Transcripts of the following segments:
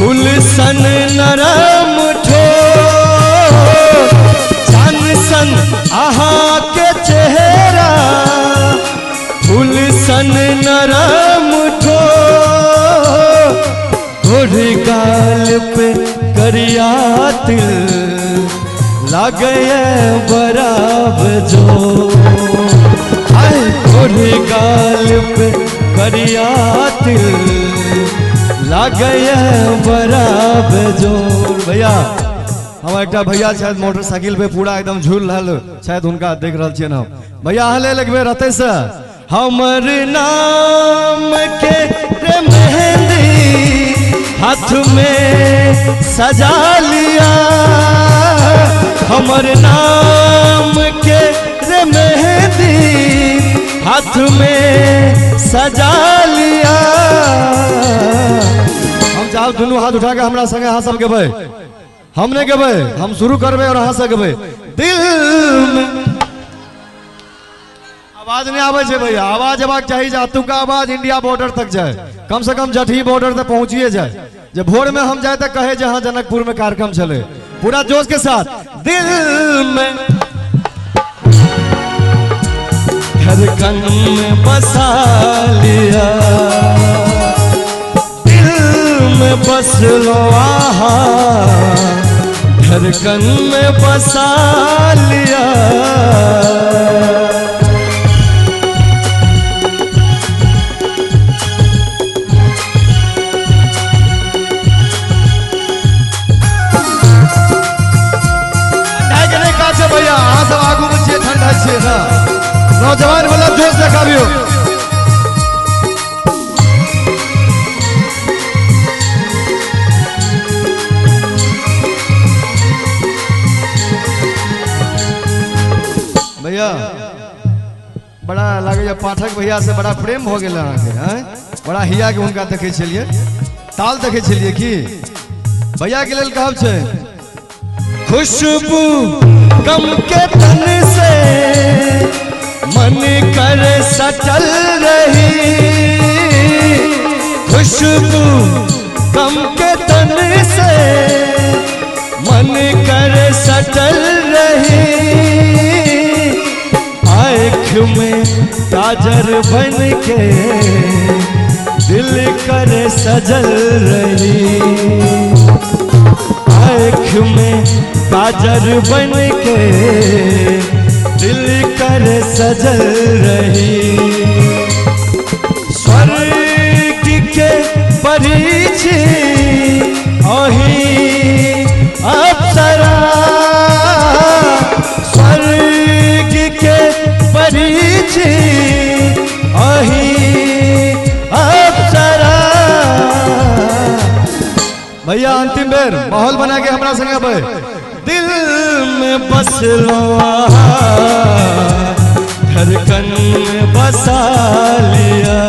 फूल सन नरम ठोर, चान सन आहा के चेहरा, फूल सन नरम ठोर, गोरी गाल पे करिया तिल लागे बराबर जो, आए गोरी गाल पे करिया तिल लागे बराबर जो। भैया हम एक भैया शायद मोटरसाइकिल पे पूरा एकदम झूल रहा शायद उनका देख रहा छियन हम। भैया अहाँ लेल एक बेर रहते से हमर नाम के रे मेहंदी हाथ में सजा लिया, हमर नाम के रे मेहंदी हाथ में सजा लिया। हम चाहब दुनू हाथ उठा के हमरा संगे अहाँ सब गेबै, हम नहीं गेबै, हम शुरू करबै और अहाँ सब गेबै। दिल में आवाज नहीं आबै छै भैया, आवाज अयबाक चाही जे अतुका आवाज इंडिया बॉर्डर तक जाए, कम से कम जटही बॉर्डर तक पहुंचिए जाए। जे भोर में हम जाए तो कहे जे हाँ जनकपुर में कार्यक्रम चले, पूरा जोश के साथ। दिल में धड़कन में बसा लिया, दिल में बस लो आहा, धड़कन में बसा लिया। भैया अहाँ सब आगू में छियै, ठंडा छियै ना, नौजवान वाला जोश देखाबियौ। भैया बड़ा लागैया पाठक भैया से बड़ा प्रेम हो गेल अहाँके, हैं बड़ा हिया के हुनका देखै छलियै, ताल देखै छलियै की। भैया के लेल कहब छै, खुशबू गम के तन से मन कर सटल रही, खुशबू गम के तन से मन कर सटल रही, आँख में काजर बन के दिल कर सजल रही, आँख में काजर बन के दिल कर सजल रही, स्वर्ग के परी छी अहीं अप्सरा, स्वर्ग के परी छी अहीं अप्सरा। भैया अंतिम बेर माहौल बना के हमरा संगे भाई, दिल में बस लो धड़कन में बसा लिया।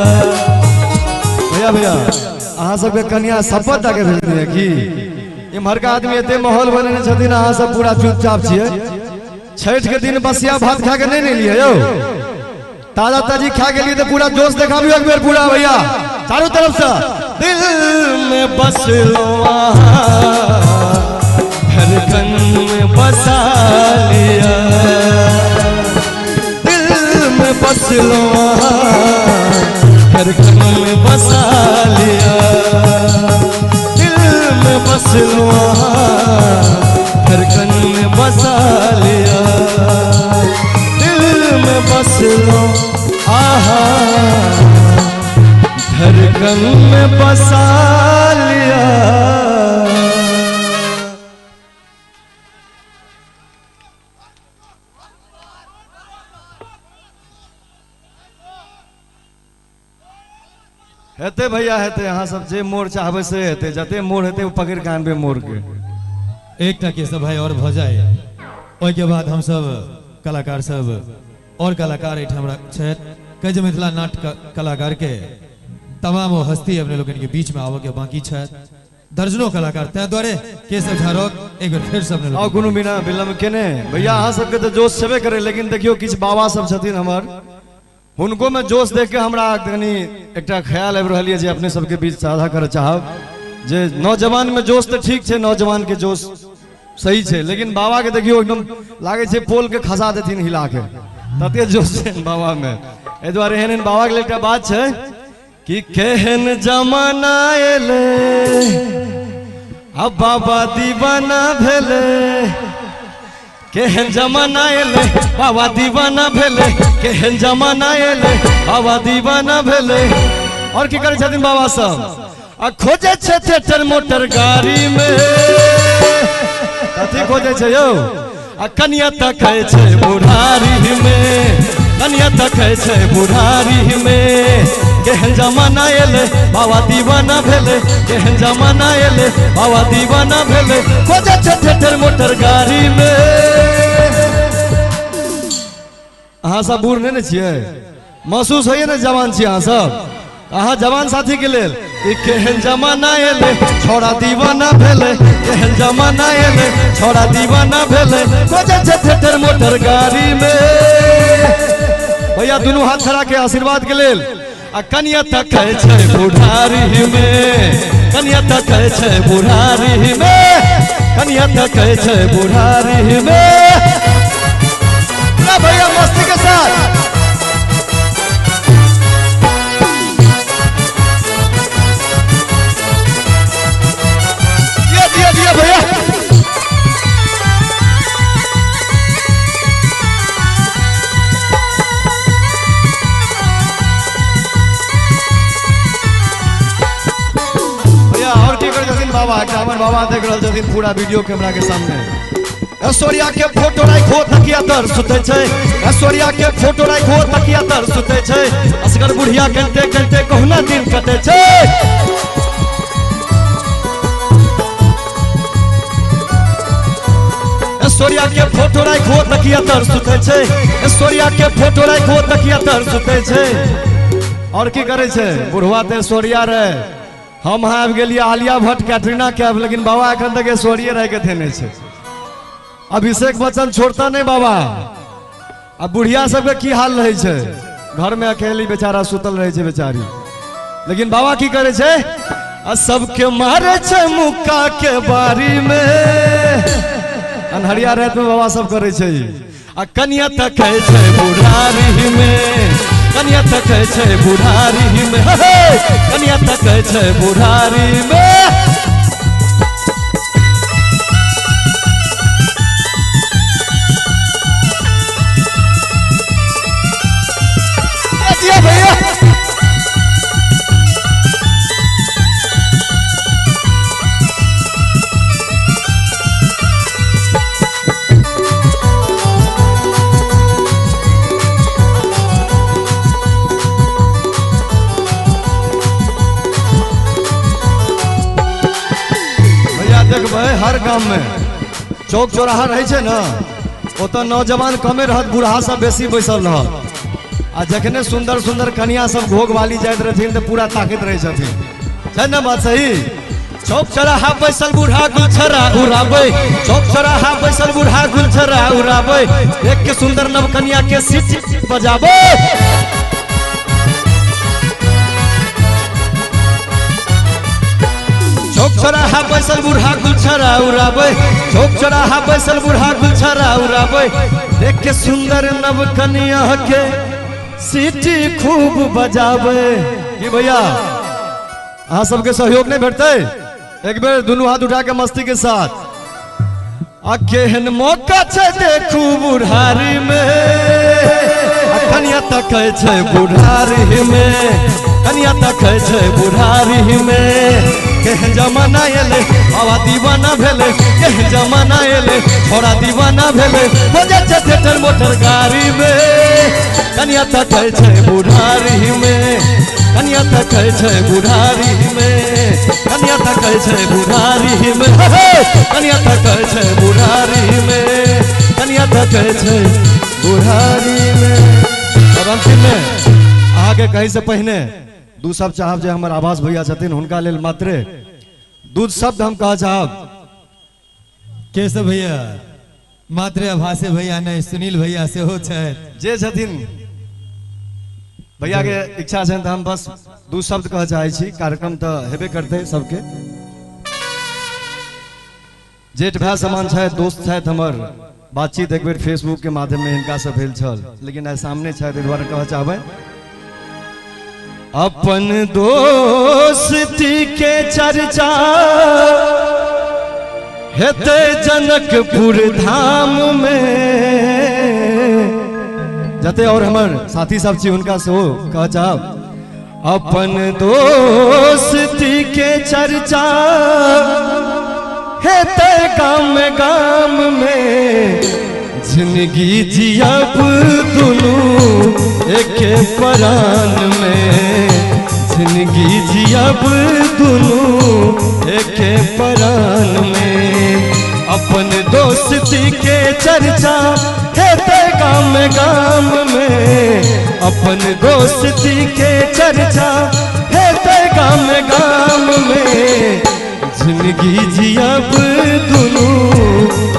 भैया भैया अहाँ सबके कनिया शपथ दऽ के भेजने की इम्हरका आदमी एते माहौल बनेने छथिन, अहाँ सब पूरा चुपचाप छियै। छठ के दिन बसिया भात खा के नहीं ने लिए यौ, ताजा ताजी खा के लिए तो पूरा जोश देखाबियौ एक बेर पूरा भैया चारों तरफ से। दिल में बस लो धड़कन में बसा लिया, दिल में बस लो धड़कन में बसा लिया, दिल में बस लो धड़कन में बसा लिया, दिल में बस लो आहा धड़कन में बसा लिया। हेते भैया हेते, अहाँ सब जे मोड़ चाहबै से हेते, जते मोड़ हेते ओ पकड़ के आनबै मोड़ के। एकटा केशव भाई और भऽ जाए, ओहिके बाद हम सब कलाकार सब और कलाकार एहिठाम छथि। कहै जे मिथिला नाट्य कलाकार के तमाम वो हस्ती अपने लोगन के बीच में आबऽ के बाकी छथि, दर्जनों कलाकार, ताहि दुआरे केशव झा रॉक एक बेर फेर सब और कोनो बिना विलम्ब केने भैया अहाँ सबके तऽ जोश छेबे करे, लेकिन देखियौ किछु बाबा सब छथिन हमर, हुनको में जोश देख के हमरा कनी एकटा ख्याल आबि रहल यऽ जे अपने सबके बीच साझा करऽ चाहब। जे नौजवान में जोश तो ठीक छै, नौजवान के जोश सही छै, लेकिन बाबा के देखियो एकदम लागे छै पोल के खसा देथिन हिला के, तते जोश छै बाबा में। एहि दुआरे एहन एहन बाबा के लेल एकटा बात छै कि केहन जमाना एलै आ बाबा दीवाना भेलै, केहन जमाना एलै बाबा दीवाना भेलै, केहन जमाना एलै बाबा दीवाना भेलै। और की करै छथिन बाबा सब? आ खोजै छै थिएटर मोटर गाड़ी में, कथी खोजै छै यौ? आ कनिया तकै छै बुढ़ारी में, कनिया तकै छै बुढ़ारी में। केहन जमाना एलै बाबा दीवाना भेलै, केहन जमाना एलै बाबा दीवाना भेलै, खोजै छै थिएटर मोटर गाड़ी में। अहाँ सब बूढ़ नहि ने छियै? महसूस होइए ने जवान छी अहाँ सब? अहाँ जवान साथी के लेल केहन जमाना एलै छोड़ा दीवाना भेलै, केहन जमाना एलै छोड़ा दीवाना भेलै, खोजै छै थिएटर मोटर गाड़ी में। भैया दुनू हाथ खड़ा के आशीर्वाद के लेल। आ कनिया तकै छै बुढ़ारी में, कनिया तकै छै बुढ़ारी में, कनिया तकै छै बुढ़ारी में। भैया मस्ती के साथ। दिया भैया। भैया और की करै छथिन बाबा? हमर बाबा देख रहल छथिन पूरा वीडियो कैमरा के सामने। ऐश्वर्या के फोटो राखो तकिया तर सुतै छै, ऐश्वर्या के फोटो राखो तकिया तर सुतै छै, असगर बुढ़िया कनते कनते कहुना दिन कटै छै। ऐश्वर्या के फोटो राखो तकिया तर सुतै छै, ऐश्वर्या के फोटो राखो तकिया तर सुतै छै। और की करै छै बुढ़वा? तऽ ऐश्वर्या रहे, हम आबि गेलियै आलिया भट्ट कैटरीना कैफ, लेकिन बाबा एखन तक ऐश्वर्ये रह के थेने छै। अभिषेक बच्चन छोड़ता नहीं बाबा। आ बुढ़िया सबके की हाल रहै छै? घर में अकेली बेचारा सुतल रहै छै बेचारी, लेकिन बाबा की करै छै? आ सबके मारे छै मुक्का के बारी में, अन्हरिया रात में बाबा सब करै छै। आ कनिया तकै छै बुढ़ारी में, कनिया तकै छै बुढ़ारी में, कनिया तकै छै बुढ़ारी में। भैया भैया देखबै हर गाम में चौक चौराहा रहै छै ने, ओतऽ नौजवान कमे रहत, बूढ़ा सब बेसी बैसल रहत। आ जखने सुंदर सुंदर कनिया सब घोघ वाली जाइत रहथिन तऽ पूरा ताकैत रहै छथिन। छै ने बात सही? चौक चौराहा बैसल बूढ़ा गुलछरा उड़ाबै, चौक चौराहा बैसल बूढ़ा गुलछरा उड़ाबै, एक के सुंदर नव कनिया के सीटी बजाबै। चौक चौराहा बैसल बूढ़ा गुलछरा उड़ाबै, चौक चौराहा बैसल बूढ़ा गुलछरा उड़ाबै, देख के सुंदर नव कनिया के सीटी खूब बजाबै। की भैया अहाँ सबके सहयोग नहीं भेटतै? एक बेर दुनू हाथ उठा के मस्ती के साथ। आ केहन मौका छै देखू बुढ़ारी में, कनिया तकै छै बुढ़ारी में, कनिया तकै छै बुढ़ारी में। केहन जमाना एलै बाबा दीवाना भेलै, केहन जमाना एलै छोड़ा दीवाना भेलै, खोजै छै थिएटर मोटर गाड़ी में, कनिया तकै छै बुढ़ारी में, कनिया तकै छै बुढ़ारी में, कनिया तकै छै बुढ़ारी में, कनिया तकै छै बुढ़ारी में, कनिया तकै छै बुढ़ारी में। और अंतिम में अहाँके कहै से पहिने दू शब्द चाहब जे हमर आवास भैया छथिन हुनका लेल मात्रे दू शब्द हम कह चाहब। केशव भैया मात्रे आभासे भैया नहीं, सुनील भैया सेहो छथि जे छथिन भैया के इच्छा छनि तऽ हम बस दू शब्द कह चाहै छी। कार्यक्रम तऽ हेबे करतै सबके। जेठ भाई समान छथि, दोस्त छथि हमर। बातचीत एक बेर फेसबुक के माध्यम में हिनका से भेल छल, लेकिन आइ सामने छथि, एहि दुआरे कहऽ चाहबै। अपन दोस्ती के चर्चा हेतै जनकपुर धाम में। जते और हमर साथी सब छी हुनका सेहो कह चाहब, अपन दोस्ती के चर्चा हेतै गाम गाम में। जिंदगी जियब दुनू एके परान में, जिंदगी जियब दुनू एके परान में। अपन दोस्ती के चर्चा हेतै गाम गाम में, अपन दोस्ती के चर्चा हेतै गाम गाम में। जिंदगी जियब दुनू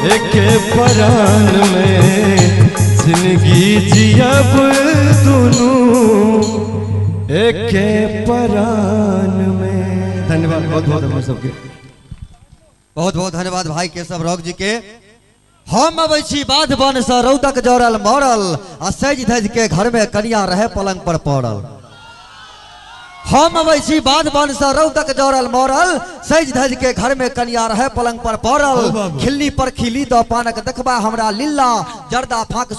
एके परान में, जिंदगी जियब दुनू एके परान में। धन्यवाद, बहुत बहुत हम सबके बहुत बहुत धन्यवाद भाई केशव रॉक जी के। हम अबै छी बाध बन से रौदक जरल मरल आ सज धज के घर में कनिया रहे पलंग पर पड़ल। हम अबै छी बाध बन से रौदक जरल मरल सज धज के घर में कनिया रहे पलंग पर पड़ल। खिल्ली पर खिली द पानक देखबा हमरा लिल्ला जर्दा फाक।